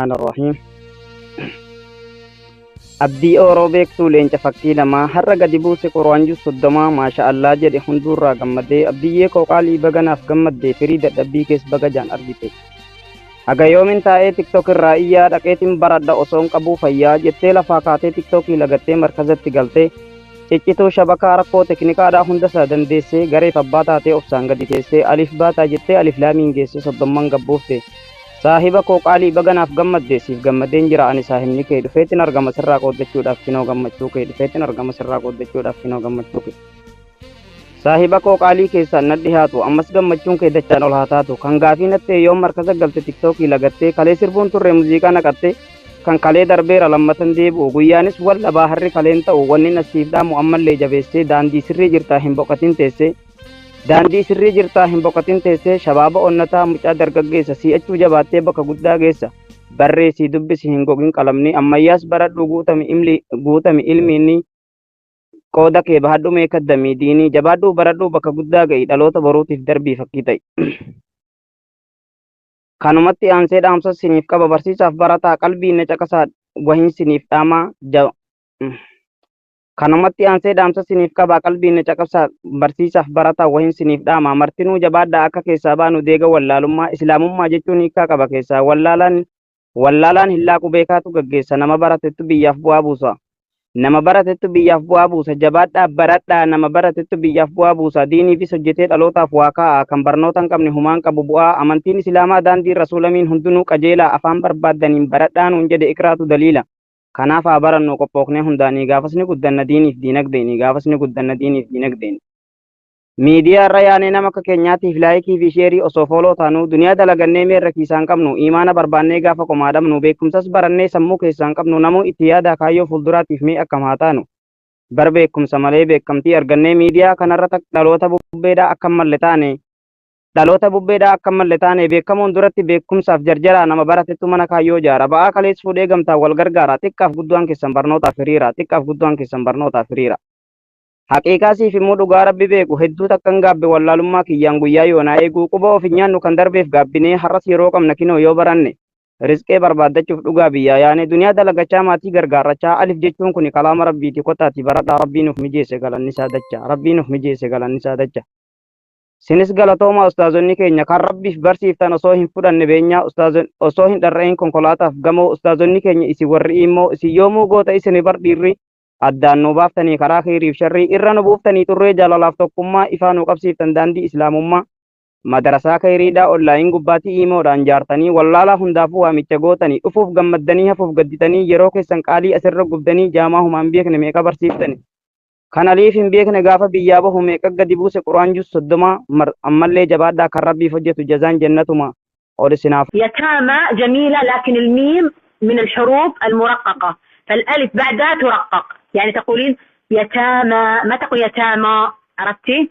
Arrahiim. Abdii Ooroo beektuu leenca fakkii lamaa har'a gadi buuse Qur'aan juz 30 maasha Allah jedhe hunduurraa gammadee. Abdiyyee koo qaalii, baganaaf gammaddee, firii dadhabbii kees baga jaan argite. Haga yoomin taa'ee TikTok irraa iyyaa, dhaqeetiin baradha osoon qabuu fayyaa jettee lafaa kaatee TikTokii lagattee markazatti galtee, ciccituu shabakaa rakkoo teknikaadhaa hundasaa dandeessee, gareef abbaa taatee obsaan gadi teessee, alif baataa jettee alif laamiin geessee soddomman gabbuufte. Saahiba koo qaalii, baganaaf gammadde, siif gammadeen jira ani saahibni kee, dhufeetin argama sirraa qooddachuudhaaf kinoo gammachuu kee, dhufeetin argama sirraa qooddachuudhaaf kinoo gammachuu kee. Saahiba koo qaalii, keessaan nan dhihaatu, ammas gammachuun kee dachaan ol haa taatu. Kan gaafii nattee yoom markaza galte TikTokii lagattee, kalee sirbuun turre muuziqaa naqatte, kan kalee darbeera lammatan deebi'u, guyyaanis wal dhabaa harri kaleen ta'u. Wanni nasiif dhaamu ammallee jabeessee, daandii sirrii jirtaa hin boqatin teessee, daandii sirrii jirtaa hin boqatin teessee. Shabaaba onnataa, mucaa dargaggeessa, si'achuu jabaattee bakka guddaa geessa. Barreessii dubbisi, hin gogin qalamni, ammayyaas baradhu, guutami imli, guutami ilmiinni, qooda kee bahadhu mee kaddamii diinii, jabaadhuu baradhuu bakka guddaa ga'i, dhaloota boruutiif darbii fakkii ta'i. Kanumatti aansee dhaamsa siniif qaba, barsiisaaf barataa qalbii na caqasaa, wahin siniif dhaamaa. Kanumatti aansee dhaamsa siniif qaba, qalbii na caqasaa, barsiisaaf barataa wahin siniif dhaama. Martinuu jabaadhaa akka keessaa baanu deega wallaalummaa. Islaamummaa jechuun hiikkaa qaba keessaa, wallaalaan wallaalaan hin laaqu, beekaatu gaggeessa. Nama baratettu biyyaaf bu'aa buusa. Nama baratettu biyyaaf bu'aa buusa. Jabaadhaa baradhaa, nama baratettu biyyaaf bu'aa buusa. Diiniifis hojjetee dhalootaaf waa kaa'a. Kan barnoota hin qabne humaan qabu bu'aa. Amantiin Islaamaa daandii rasuulamiin hundinuu qajeelaa. Afaan barbaaddaniin baradhaa nuun jedhe, iqraatu daliila. Kanaaf haa barannu qophooknee hundaanii, gaafas ni guddanna diiniif diinagdeeni, gaafas ni guddanna diiniif diinagdeeni. Miidiyaa irra yaanee nama akka keenyaatiif like fi share osoo follow taanuu, duniyaa dalagannee meerra kiisaan qabnu, imaana barbaannee gaafa qomaa dhabnu, beekumsas barannee sammuu keessaan qabnu. Namuu itti yaadaa kaayyoo fuulduraatiif mee akkam haa taanu. Bar beekumsa malee beekamtii argannee miidiyaa kanarra dhaloota bubbeedhaa akka malle taane, dhaloota bubbeedhaa akka malle taane. Beekamoon duratti beekumsaaf jarjaraa, nama baratettu mana kaayyoo jaara, ba'aa kalees fuudhee gamtaan wal gargaara. Xiqqaaf guddaan keessan barnootaaf hiriira, xiqqaaf guddaan keessan barnootaaf hiriira. Haqiiqaa siif immoo dhugaa rabbi beeku, hedduu takkan gaabbe wallaalummaa kiyyaan guyyaa yoonaa eeguu. Quba of hin nyaannu kan darbeef gaabbinee, har'as yeroo qabna kinoo yoo baranne. Rizqee barbaaddachuuf dhugaa biyyaa yaane, duniyaa dalagachaa maatii gargaarrachaa. Alif jechuun kuni kalaama rabbiiti, kottaati baradhaa. Rabbii nuuf mijeesse galannisaa dacha, rabbii nuuf mijeesse galannisaa dacha. Sinis galatoomaa ustaazonni keenya kan rabbiif barsiiftan osoo hin fudhanne beenyaa, osoo hin dharra'in konkolaataaf gamoo. Ustaazonni keenya isin warri immoo isin yoomuu goota isin bar dhiirri, addaan nu baaftanii karaa kheyriif sharrii, irra nu buuftanii xurree jaalalaaf tokkummaa, ifaa nu qabsiiftan daandii islaamummaa. Madarasaa kheyriidhaa online gubbaatii iimoodhaan jaartanii, wallaalaa hundaafuu waamicha gootanii, dhufuuf gammaddanii hafuuf gadditanii, yeroo keessan qaalii asirra gubdanii, jaamaa humaan beekne meeqa barsiiftani, kan aliif hin beekne gaafa biyyaa bahu meeqa gadi buuse quraan juz 30. Ammallee jabaadhaa, kan rabbiif hojjetu jazaan jannatuma ol isinaaf. يتامى جميلة، لكن الميم من الحروف المرققة، فالألف بعدها ترقق، يعني تقولين يتامى ما تقول يتامى، عرفتي؟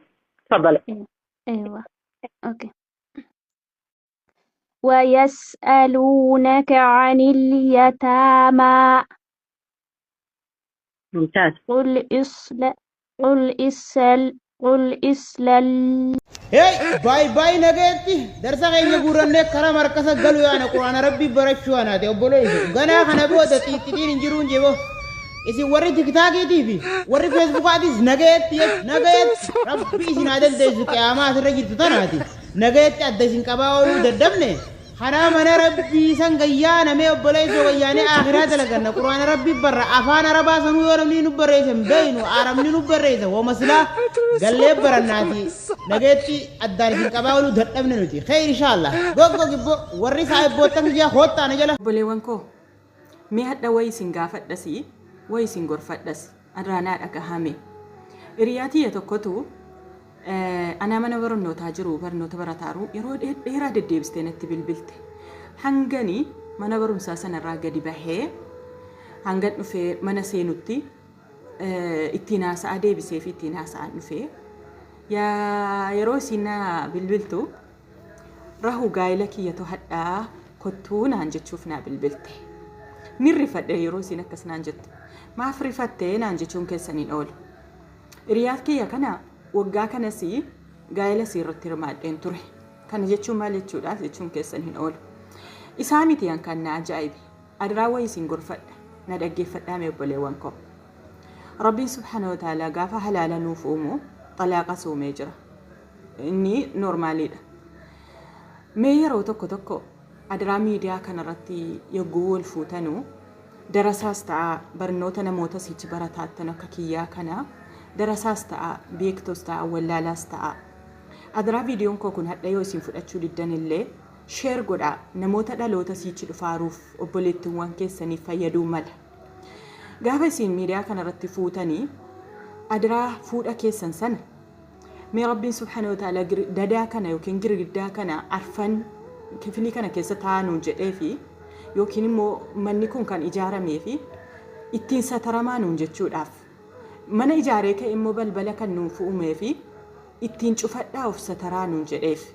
تفضلي. أيوة، okay. ويسألونك عن اليتامى. ممتاز. قل إسل Hey, baay baay, nageetti darsa keenya guurannee karaa markasa galu yaana, quraana rabbii barachuu anaate. Obboleessu ganaa kana booda xiixxixiin hin jiruun jebo. Isin warri TikTokiitii fi warri Facebookaatis nageetti, nageetti, rabbi isin haa dandeessu. Qiyaamaa asirra jirtu tanaati nageetti adda isin qabaa ooluu dadhabne. Karaa mana rabbii san gayyaana mee obboleessoo, gayyaanee akhiraa dalaganna, quraana rabbii barra. Afaan arabaa sanuu yoo namni nu barreessa hin beeynu, arabni nu barreessa wama silaa gallee barannaati. Nageetti addaan isin qabaa ooluu dadhabne nuti. Kheyr inshaallah. Goggo gibbo warri saahibboottan kiyyaa koottaa na jala. Obboleewwan koo, mee hadha wayi isin gaafadhasi, wayi isin gorfadhas, irraa dhagahame. Hiriyaa tiyya tokkotu anaa mana barnootaa jiru barnoota barataaru yeroo dheeraa deddeebistee natti bilbilte. Hangani mana barumsaa sanarraa gadi bahee hangan dhufee mana seenutti ittiin haasa'aa deebisee fi ittiin haasa'aa dhufee, yaa yeroo isin na bilbiltu rahu gaa'ila kiyyatu hadhaa kottuu naan jechuuf naa bilbilte. Ni rifadhe yeroo isin akkas naan jettu. Maaf rifattee naan jechuun keessaniin oolu. Hiriyaa kiyya kana waggaa kanas gaa'ila isii irratti hirmaadheen ture. Kana jechuun maal jechuudha jechuun keessan hin oolu. Isaa miti an kan na ajaa'ibe. Adiraa wayii isin gorfadha. Na dhaggeeffadhaa mee obboleewwan koo. Rabbiin subhaanahu wa ta'aalaa gaafa halaala nuuf uumu xalaaqas uumee jira. Inni noormaaliidha. Mee yeroo tokko tokko adiraa miidiyaa kanarratti yogguu wal fuutanu darasaas ta'a barnoota namoota sichi barataattan akka kiyyaa kana darasaas ta'a beektos ta'a wallaalaas ta'a. Adiraa viidiyoon koo kun hadha yoo isin fudhachuu diddan illee share godhaa namoota dhaloota siichi dhufaaruuf obboleettiiwwan keessaniif fayyaduu mala. Gaafa isin miidiyaa kanarratti fuutanii adiraa fuudha keessan sana mee Rabbiin subhaanahu wa ta'ala dadaa kana yookiin girgiddaa kana arfan kifilii kana keessa taa'aa jedhee fi yookiin immoo manni kun kan ijaaramee fi ittiin sataramaa nuun jechuudhaaf mana ijaaree ka'e immoo balbala kan nuuf uumee fi ittiin cufadhaa of sataraa nuun jedheef.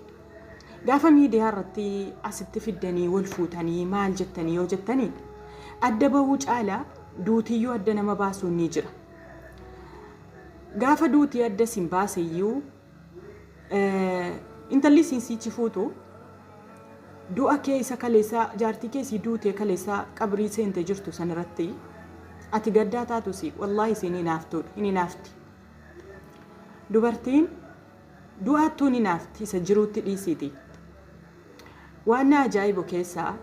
Gaafa miidiyaa irratti asitti fiddanii wal fuutanii maal jettanii yoo jettanii adda bahuu caalaa duutiyyuu adda nama baasuun ni jira. Gaafa duutii adda isin baaseyyuu intalli isin siichi fuutu du'a kee isa kaleessaa jaartii kee isii duutee kaleessaa qabrii seente jirtu sanarratti ati gaddaa taatus wallaahi isin hinaaftuudha hin hinaafti. Dubartiin du'aattuu ni hinaafti isa jiruutti dhiisiiti. Waan na ajaa'ibu keessaa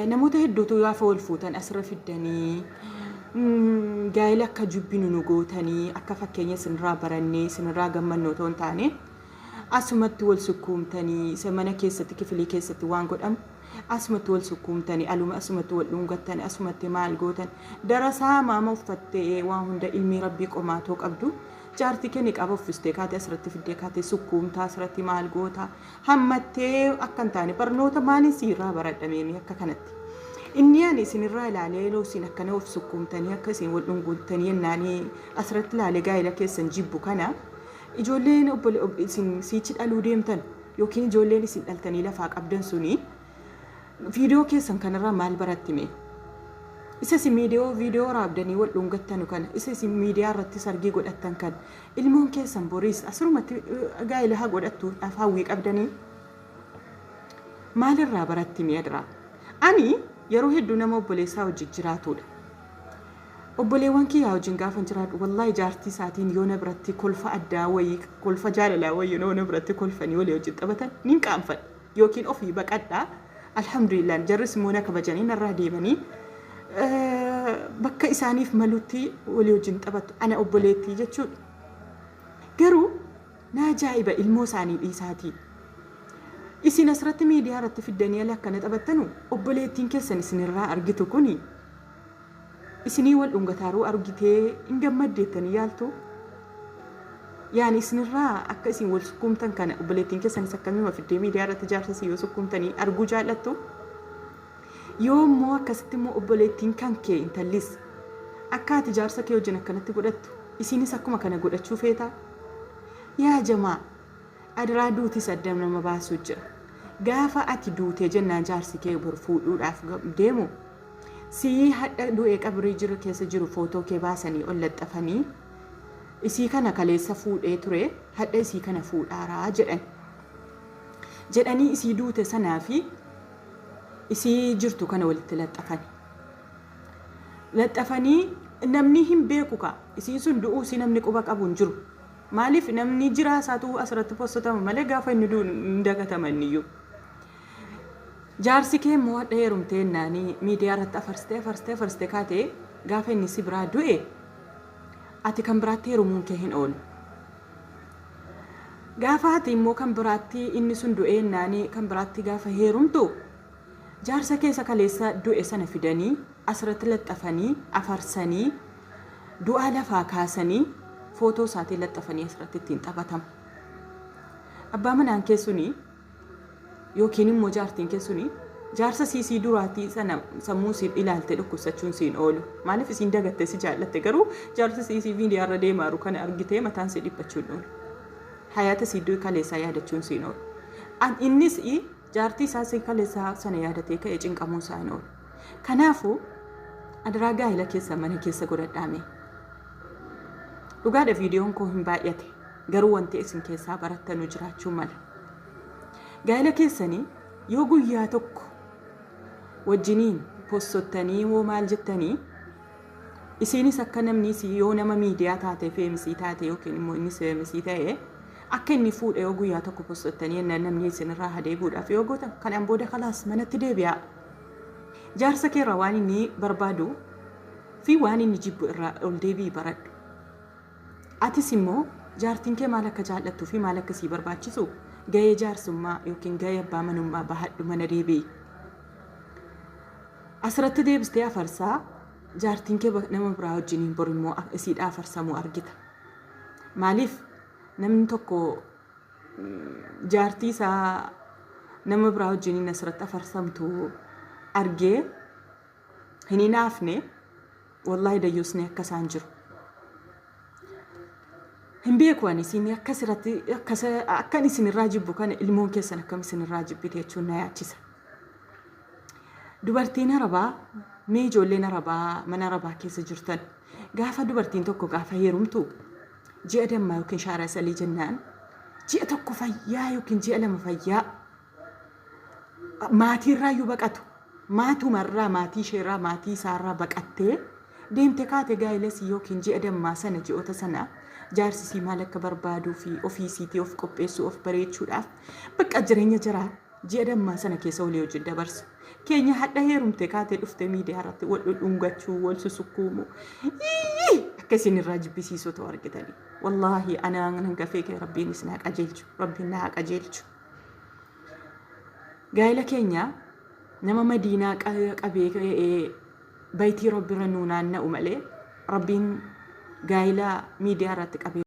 namoota hedduutu gaafa wal fuutan asirra fiddanii gaa'ela akka jibbinu nu gootanii akka fakkeenya isinirraa barannee isinirraa gammannu otoo hin taane asumatti wal sukkuumtanii isa mana keessatti kifilii keessatti waan godhamu asumatti wal sukkuumtanii aluma asumatti wal dhungattan asumatti maal gootan darasaa maama uffattee waan hunda ilmii rabbii qomaatoo qabdu jaartii kee ni qaba uffistee kaatee asirratti fiddee kaatee sukkuumtaa asirratti maal goota hammattee akka hin taane barnoota maaliin siirraa baradhamee akka kanatti. Inni ani isinirraa ilaalee yeroo isin akkana of sukkuumtanii akka isin wal dhunguuttanii yennaanii asirratti ilaalee gaa'ela keessan jibbu kana ijoolleen isin siichi dhaluu deemtan yookiin ijoolleen isin dhaltanii lafaa qabdan suni viidiyoo keessan kanarraa maal barattime? Isa isin viidiyoo waraabdanii wal dhungattanu kana isa isin miidiyaa irratti sargii godhattan kan ilmoon keessan boriis asirumatti gaa'ela haa godhattuudhaaf hawwii qabdanii maalirraa barattime adiraa? Ani yeroo hedduu nama obboleessaa wajjin jiraatudha. Obboleewwan kiyyaa wajjin gaafa jiraadhu wallaahi jaartii isaatiin yoo na biratti kolfa addaa wayii kolfa jaalalaa wayii yoo na biratti kolfanii walii wajjin taphatan nin qaanfadha yookiin ofii baqadhaa alhamdulillah jarris immoo na kabajanii narraa deemanii bakka isaaniif malutti walii wajjin taphatu ana obboleettii jechuudha. Garuu na ajaa'iba ilmoo isaanii dhiisaatii. Isin asirratti miidiyaa irratti fiddanii ala akkana taphattanu obboleettiin keessan isinirraa argitu kuni isinii wal dhungataaruu argitee hin gammaddeettanii yaaltu. Yaani isinirraa akka isin wal sukkuumtan kana obboleettiin keessanis akkamima fiddee miidiyaa irratti jaarsa yoo sukkuumtanii arguu jaallattu. Yoo immoo akkasitti immoo obboleettiin kan kee intallis akka ati jaarsa kee wajjin akkanatti godhattu isinis akkuma kana godhachuu feetaa. Yaa jamaa adiraa duutis adda nama baasuu jira. Gaafa ati duutee jennaan jaarsi kee bor fuudhuudhaaf deemu sii hadha du'ee qabrii jiru keessa jiru footoo kee baasanii ol laxxafanii isii kana kaleessa fuudhee ture hadha isii kana fuudhaaraa jedhan. Jedhanii isii duute sanaa fi isii jirtu kana walitti laxxafani. Laxxafanii namni hin beeku ka isiin sun du'uu isii namni quba qabu hin jiru. Maaliif namni jiraa isaatu asirratti postatama malee gaafa inni du'u hin dagataman iyyuu. Jaarsi kee immoo hadha heerumtee naanii miidiyaa irratti afarsitee afarsitee afarsitee kaatee gaafa inni si biraa du'e ati kan biraatti heerumuun kee hin oolu. Gaafa ati immoo kan biraatti inni sun du'ee naanii kan biraatti gaafa heerumtu jaarsa keessa kaleessa du'e sana fidanii asirratti laxxafanii afarsanii du'aa lafaa kaasanii footoo isaatiin laxxafanii asirratti ittiin taphatama. Abbaa manaan kee suni yookiin immoo jaartiin kee suni jaarsa siisii duraatii sana sammuu siin ilaalte dhukkubsachuun siin oolu. Maaliif isiin dagattee si jaallatte garuu jaarsa siisii miidiyaa irra deemaaru kana argitee mataan si dhiphachuun oolu. Hayaata sii kaleessaa yaadachuun siin oolu. Innis jaartii isaa si kaleessaa sana yaadatee ka'ee cinqamuun isaa hin oolu. Kanaafuu adiraa gaa'ela keessa mana keessa godhadhaame. Dhugaadha viidiyoon koo hin baay'ate garuu wanti isin keessaa barattanuu jiraachuu mala. Gaa'ela keessanii yoo guyyaa tokko Wajjiniin possottanii hoo maal jettanii isiinis akka namni isii yoo nama miidiyaa taate feemisii taate yookiin immoo innis feemisii ta'e akka inni fuudhe yoo guyyaa tokko possottanii jennaan namni isinirraa hadeebuudhaaf yoo gootan kanaan booda kalaas manatti deebi'aa. Jaarsa keerraa waan inni barbaadu fi waan inni jibbu irraa ol deebi'i baradhu. Atis immoo jaartiin kee maal akka jaallattuu fi maal akka sii barbaachisu gahee jaarsummaa yookiin gahee abbaa manummaa bahadhu mana deebi'i. Asirratti deebistee afarsaa jaartiin kee nama biraa wajjiniin bor immoo isiidhaa afarsamuu argita. Maaliif namni tokko jaartii isaa nama biraa wajjiniin asirratti afarsamtu argee hin hinaafne wallaahi dayyuusni akka isaan jiru. Hin beeku ani isin akkasirratti akkan isinirraa jibbu kana ilmoon keessan akkam isinirraa jibbite jechuun na yaachisa. Dubartiin Arabaa mee ijoolleen Arabaa mana Arabaa keessa jirtan gaafa dubartiin tokko gaafa heerumtu ji'a dammaa yookiin shaara salii jennaan ji'a tokko fayyaa yookiin ji'a lama fayyaa maatiirraayyuu baqatu. Maatumarraa maatii isheerraa maatii isaarraa baqattee deemte kaate gaa'elasii yookiin ji'a dammaa sana ji'oota sana jaarsisii maal akka barbaaduu fi ofiisiitii of qopheessuu of bareechuudhaaf bakka jireenya jiraa ji'a dammaa sana keessa walii wajjin dabarsu. Keenya hadha heerumte kaatee dhuftee miidiyaa irratti wal dhudhungachuu wal susukkuumu akka isin irraa jibbisiisoo ta'u argitanii. Wallaahi anaan hangafee kee rabbiin isin haa qajeelchu rabbiin na haa qajeelchu. Gaa'ela keenya nama madiinaa qabee baytii rabbirra nuu naanna'u malee rabbiin gaa'ela miidiyaa irratti qabee.